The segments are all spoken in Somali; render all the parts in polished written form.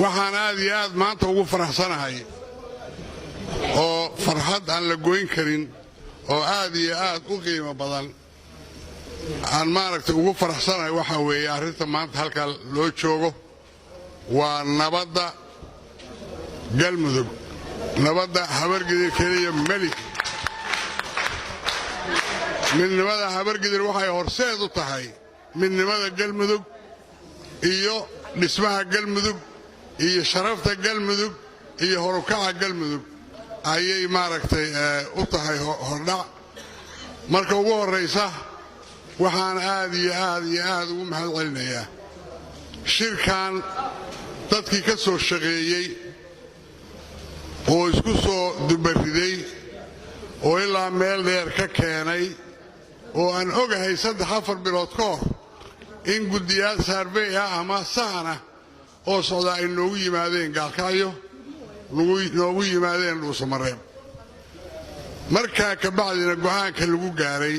Waxaan aad iyo aad maanta ugu faraxsanahay oo farxad aan la goyn karin oo aad iyo aad u qiimo badan aan maaragtay ugu faraxsanahay, waxaa weeye arrinta maanta halkaa loo joogo waa nabadda Galmudug, nabadda Habargidir keliya meli. Midnimada Habargidir waxay horseed u tahay midnimada Galmudug iyo dhismaha Galmudug iyo sharafta Galmudug iyo horukaca Galmudug ayay maaragtay u tahay hordhac. Marka ugu horraysa, waxaan aad iyo aad iyo aad ugu mahad celinayaa shirkan dadkii ka soo shaqeeyey oo isku soo dubariday oo ilaa meel dheer ka keenay, oo aan ogahay 3-4 bilood ka hor in guddiyaal survey ah ama sahan ah oo socdaa ay noogu yimaadeen Gaalkacyo, noogu yimaadeen Dhuusamareeb. Markaa ka bacdina go'aanka lagu gaaray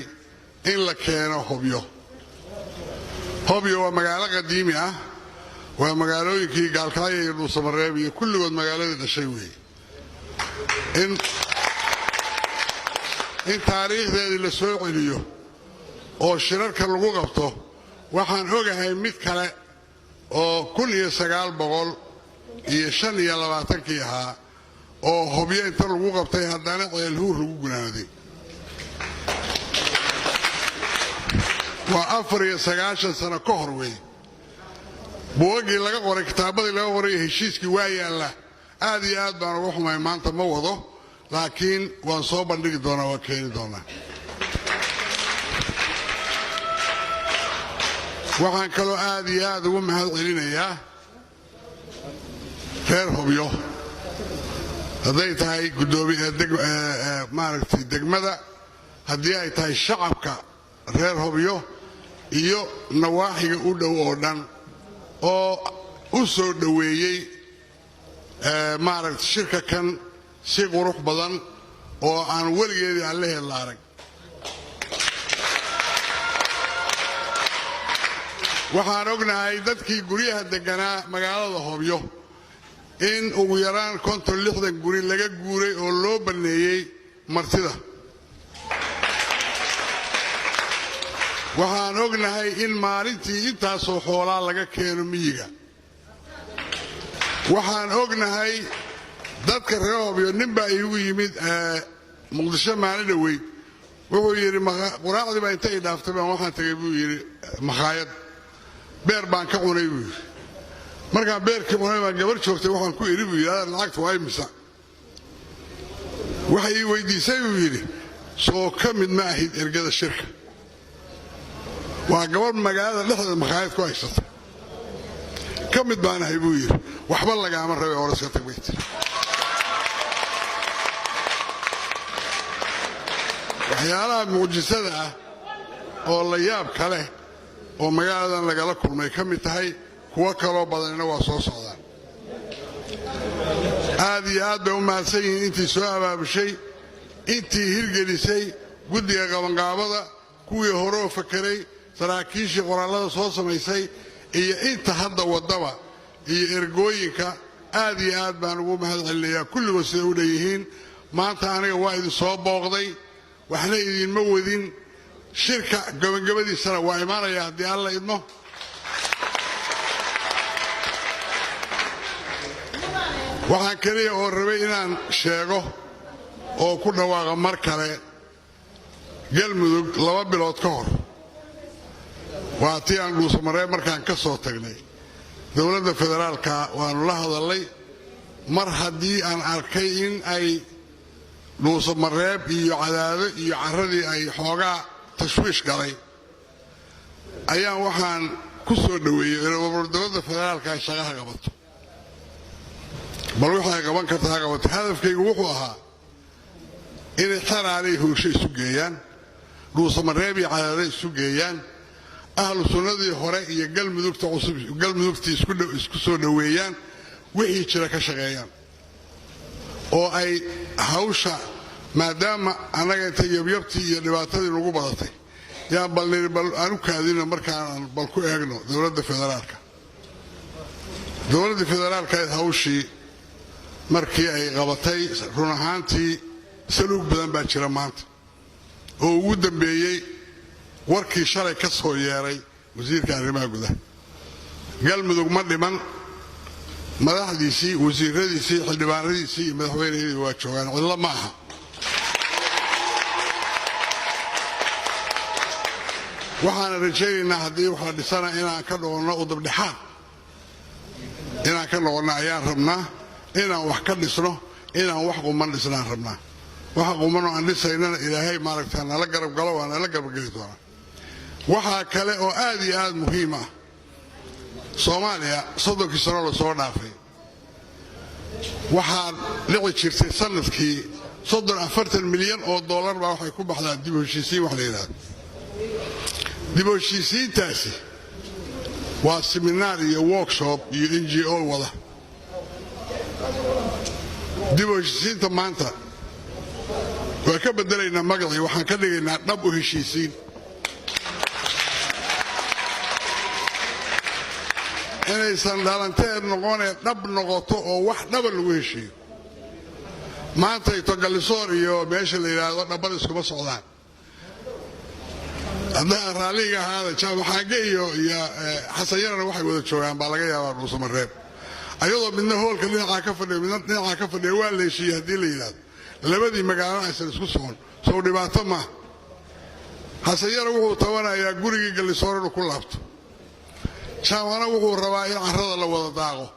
in la keeno Hobyo. Hobyo waa magaalo qadiimi ah, waa magaalooyinkii Gaalkacyo iyo Dhuusamareeb iyo kulligood magaaladii dhashay weeye. In taariikhdeedii la soo celiyo oo shirarka lagu qabto. Waxaan ogahay mid kale oo 1925-kii ahaa oo Hobyo inta lagu qabtay haddana Ceelhuur lagu gunaaday. Waa 94 sano ka hor wey. Buugaggii laga qoray, kitaabadii laga qoray, heshiiskii waa yaalla. Aad iyo aad baan uga xumay, maanta ma wado, laakiin waan soo bandhigi doonaa, waan keeni doonaa. Waxaan kaloo aad iyo aad ugu mahad celinayaa reer Hobyo, hadday tahay maaragtay degmada, haddii ay tahay shacabka reer Hobyo iyo nawaaxiga u dhow oo dhan oo u soo dhoweeyey maaragtay shirka kan si qurux badan oo aan weligeedii allaheed la arag. Waxaan ognahay dadkii guryaha degganaa magaalada Hobyo in ugu yaraan 50-60 guri laga guuray oo loo banneeyey martida. Waxaan ognahay in maalintii intaasoo xoolaa laga keeno miyiga. Waxaan ognahay dadka reer Hobyo. Nin baa iigu yimid Muqdisho maalin dhoweyd, wuxuu yidhi quraacdii baa inta i dhaaftay baan waxaan tegay, buu yidhi, makhaayad, beer baan ka cunay, buu yidhi. Markaan beerkii cunay baan gabar joogtay waxaan ku idhi, buu yidhi, adeer, lacagta waa imisa? Waxay ii weydiisay, buu yidhi, soo ka mid ma ahid ergada shirka? Waa gabarh magaalada dhexdeeda makhaayad ku haysata. Ka mid baan ahay, buu yidhi. Waxba lagaama rabay, hore iska tag, bay tiri. Waxyaalaha mucjisada ah oo la yaab ka leh oo magaaladan lagala kulmay ka mid tahay, kuwo kaloo badanina waa soo socdaan. Aad iyo aad bay u mahadsan yihiin intii soo abaabushay, intii hirgelisay, guddiga qabanqaabada, kuwii horeo fakeray, saraakiishii qoraallada soo samaysay iyo inta hadda waddaba iyo ergooyinka. Aad iyo aad baan ugu mahad celinayaa kulligood siday u dhan yihiin. Maanta aniga waa idin soo booqday, waxna idinma wadin. Shirka gabagabadiisana waa imaanaya haddii Alla idmo. Waxaan keliya oo rabay inaan sheego oo ku dhawaaqa mar kale, Galmudug 2 bilood ka hor waa tii aan Dhuusamareeb markaan ka soo tagnay dowladda federaalka waannu la hadallay. Mar haddii aan arkay in ay Dhuusamareeb iyo Cadaado iyo carradii ay xoogaa tashwiish galay, ayaan waxaan ku soo dhoweeyey dowladda federaalka ay shaqaha qabato, bal waxay qaban karta ha qabato. Hadafkaygu wuxuu ahaa inay Xeraalay Huursho isu geeyaan, Dhuusamareeb iyo Cadaado isu geeyaan, ahlu sunnadii hore iyo Galmudugta cusub, Galmudugtii isku soo dhoweeyaan, wixii jira ka shaqeeyaan oo ay hawsha, maadaama annaga inta yabyabtii iyo dhibaatadii nagu badatay Yaan bal niri, bal aan u kaadino markaan bal ku eegno dowladda federaalka. Dowladda federaalka hawshii markii ay qabatay, run ahaantii saluug badan baa jira maanta, oo ugu dambeeyey warkii shalay ka soo yeeray wasiirka arrimaha gudaha. Galmudug ma dhiman, madaxdiisii, wasiiradiisii, xildhibaanadiisii iyo madaxweyneheedii waa joogaan, cidlo ma aha. Waxaana rajaynaynaa haddii wax la dhisana inaan ka noqonno udubdhexaad, inaan ka noqonno ayaan rabnaa, inaan wax ka dhisno, inaan wax quman dhisnaan rabnaa. Waxa qumanoo aan dhisaynana Ilaahay maaragta nala garab galo, waa nala garabgeli doonaa. Waxaa kale oo aad iyo aad muhiim ah, Soomaaliya 30kii sano la soo dhaafay waxaa dhici jirtay sanadkii 30 40 milyan oo dollar baa waxay ku baxdaa dib u heshiisiin. Wax la yidhahdo dib u heshiisiintaasi waa seminar iyo workshop iyo NGO wada. Dib u heshiisiinta maanta waa ka bedelaynaa magacii, waxaan ka dhigaynaa dhab u heshiisiin. Inaysan dhalanteed noqonee dhab noqoto oo wax dhaba lagu heshiiyo. Maantayto Gallisoor iyo meesha la yidhaahdo Dhabbada iskuma socdaan. Haddaa raalliga ahaada, Jaamaxaage iyo Xasan Yarana waxay wada joogaan baa laga yaabaa Dhuusamareeb, ayadoo midna hoolka dhinacaa ka fadhiyo, midna dhinacaa ka fadhiya. Waa la heshiiyey haddii la yidhaahdo, labadii magaalo aysan isku socon, sow dhibaato maaha? Xasan Yara wuxuu tabanayaa gurigii Gallisoor inuu ku laabto, Jaamacna wuxuu rabaa in carrada la wada daaqo.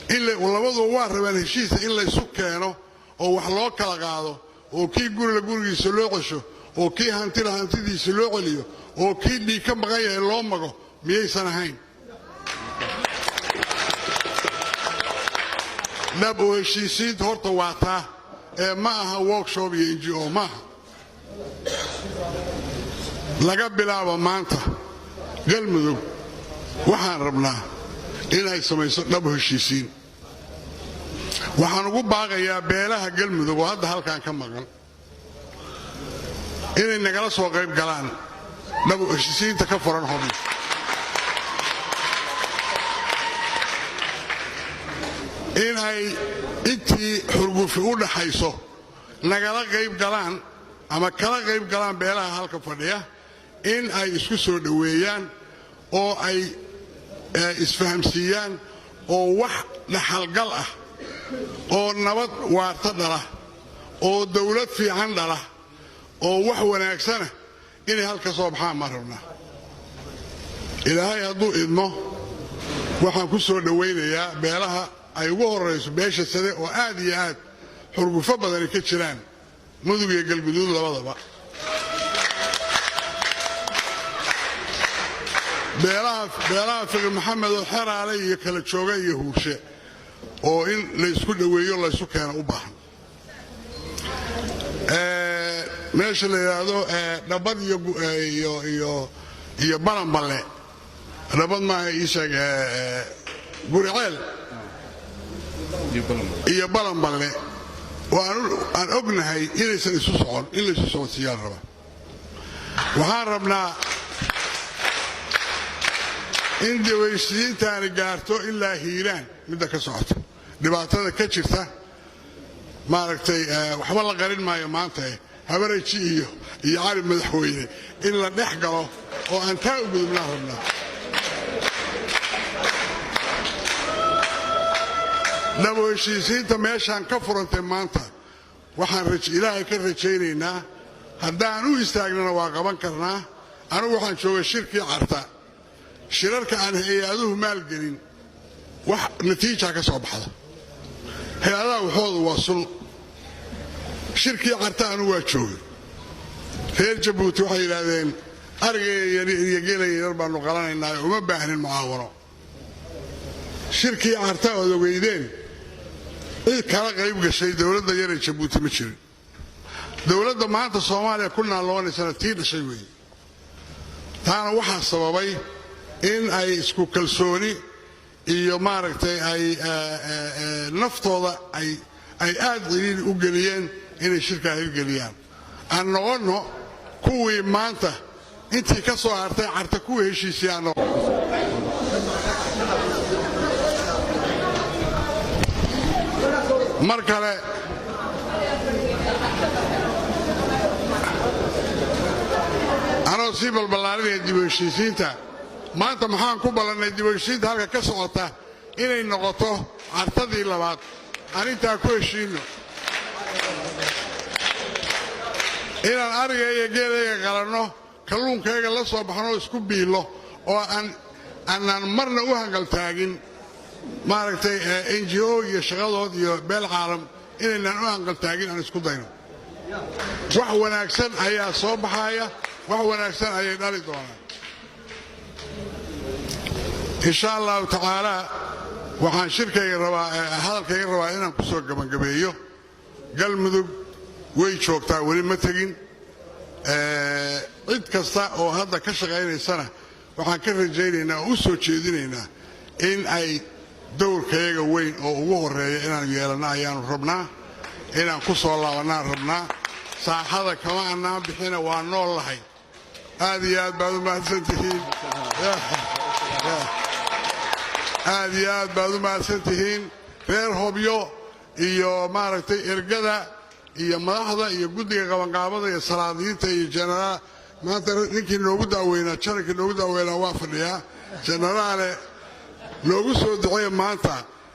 Labaduba waa rabaan heshiisa in laysu keeno oo wax loo kala qaado, oo kii gurila gurigiisa loo cesho, oo kii hantila hantidiisa loo celiyo, oo kii dhiig ka maqan yahay loo mago. Miyaysan ahayn dhab oo heshiisiinta? Horta waa taa ee ma aha workshop iyo NGO maaha. Laga bilaabo maanta Galmudug waxaan rabnaa inay samayso dhab heshiisiin. Waxaan ugu baaqayaa beelaha Galmudug oo hadda halkan ka maqan inay nagala soo qayb galaan dhab heshiisiinta ka furan Hobyo. In ay intii xurgufi u dhaxayso nagala qayb galaan ama kala qayb galaan beelaha halka fadhiya, in ay isku soo dhoweeyaan oo ay isfahamsiiyaan, oo wax dhaxalgal ah oo nabad waarta dhala oo dawlad fiican dhala oo wax wanaagsana inay halka soo baxaan maan rabnaa. Ilaahay hadduu idmo, waxaan ku soo dhowaynayaa beelaha ay ugu horrayso beesha Sade, oo aad iyo aad xurgufo badani ka jiraan Mudug iyo Galguduud labadaba. Beelaha Fiqi Maxamed oo Xeraale iyo kala jooga iyo Huurshe, oo in laysku dhoweeyo laysu keeno u baahan. Meesha la yidhaahdo Dhabad iyo Balanballe, Dhabad maaha, ii sheeg, Guriceel iyo Balanballe, oo aan ognahay inaysan isu socon, in laysu socodsiiyaan rabaa. Waxaan rabnaa in dawaysiintaani gaarto ilaa Hiiraan midda ka socota, dhibaatada ka jirta. Maaragtay, waxba la qarin maayo maanta, Habareji iyo Cali Madaxweyne in la dhex galo oo aan taa u gudubnaan rabnaa. Dhabo heshiisiinta meeshaan ka furantay maanta, waxaan Ilaahay ka rajaynaynaa haddaan u istaagnana waa qaban karnaa. Anigu waxaan joogay shirkii Carta. Shirarka aan hay-aduhu maalgelin wax natiija ka soo baxda, hay-adaha waxooda waa sul. Shirkii Carta anigu waa joogay. Reer Jabuuti waxay yidhaahdeen, arigaya iyo geelaya yar baanu qalanaynaa, uma baahnin mucaawano. Shirkii Carta ood ogeydeen, cid kala qayb gashay dowladda yaree Jabuuti ma jirin. Dowladda maanta Soomaaliya ku naaloonaysana tii dhashay weeye. Taana waxaa sababay in ay isku kalsooni iyo maaragtay ay naftooda ay aad ciriiri u geliyeen inay shirkaa hirgeliyaan. Aan noqonno Kuwii maanta intii ka soo hartay Carta kuwii heshiisiyaan. Mar kale anoo sii balballaarinaya dib u heshiisiinta, maanta maxaan ku ballannay? Dib u heshiisiinta halka ka socota inay noqoto Cartadii labaad. Arrintaa ku heshiinno inaan ariga iyo geelayga qalanno, kalluunkayga la soo baxno, isku biillo oo aanaan marna u hanqaltaagin maaragtay NGO iyo shaqadood iyo beel caalam, inaynaan u hanqaltaagin, aan isku dayno. Wax wanaagsan ayaa soo baxaya, wax wanaagsan ayay dhali doonaan, insha Allahu tacaalaa. Waxaan shirkayga rabaa, hadalkayga rabaa inaan ku soo gebangabeeyo: Galmudug way joogtaa, weli ma tegin. Cid kasta oo hadda ka shaqaynaysana waxaan ka rajaynaynaa oo u soo jeedinaynaa in ay dowrkayaga weyn oo ugu horreeya inaan yeelanno ayaanu rabnaa, inaan ku soo laabannaan rabnaa. Saaxada kama annaan bixina, waa nool lahay. Aad iyo aad baad u mahadsantihiin, aad iyo aad baad u mahadsan tihiin, reer Hobyo iyo maaragtay ergada iyo madaxda iyo guddiga qabanqaabada iyo salaadiinta iyo jenaraal. Maanta ninkii noogu daaweynaa, janankii noogu daaweynaa waa fadhiyaa. Jenaraale, noogu soo duceeya. Maanta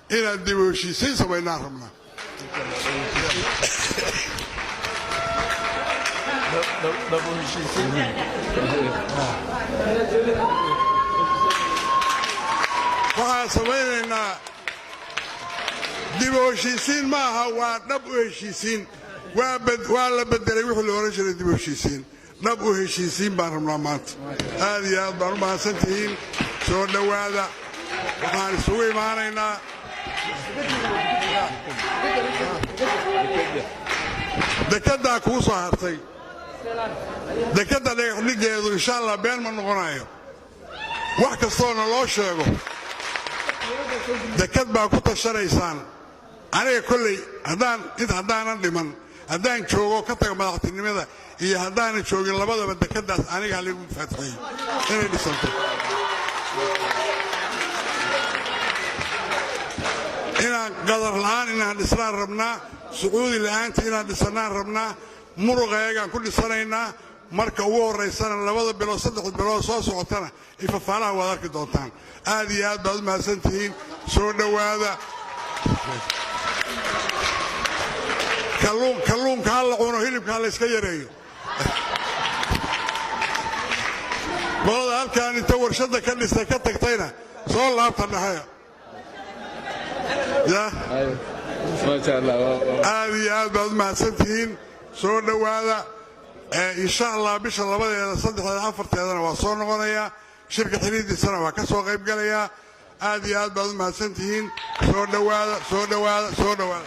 inaan dib u heshiisiin samaynaan rabnaa. Waxaan samaynaynaa dib u heshiisiin ma aha, waa dhab u heshiisiin. Waa la bedelay wixii la ohan jiray dib u heshiisiin. Dhab u heshiisiin baan rabnaa maanta. Aad iyo aad baan u mahadsan tihiin. Soo dhowaada. Waxaan isugu imaanaynaa dekeddaa kuu soo hartay, dekedda dhagaxdhigeedu, insha Allah been ma noqonayo wax kastoona loo sheego. Dekad baa ku tashanaysaan. Aniga kolley haddaan haddaanan dhiman, haddaan joogo ka taga madaxtinimada iyo haddaanan joogin labadaba, dekeddaas aniga haligu faatixiyey inay dhisanto. Inaan qadar la'aan inaan dhisnaan rabnaa, Sacuudi la'aantii inaan dhisannaan rabnaa. Muruqayagaan ku dhisanaynaa. Marka ugu horraysana 2 bilood, 3 bilood soo socotana ifafaalaha waad arki doontaan. Aad iyo aad baad u mahadsan tihiin. Soo dhowaada. Kalluunka ha la cuno, hilibka ha layska yareeyo. Qolada halkaan inta warshadda ka dhistay ka tagtayna soo laabta dhexe ya. Aad iyo aad baad u mahadsan tihiin. Soo dhowaada. Insha Allah bisha 2deeda, 3deeda, 4teedana waa soo noqonayaa, shirka xiriirdiisana waa ka soo qayb galayaa. Aad iyo aad baad u mahadsan tihiin. Soo dhowaada, soo dhowaada, soo dhowaada.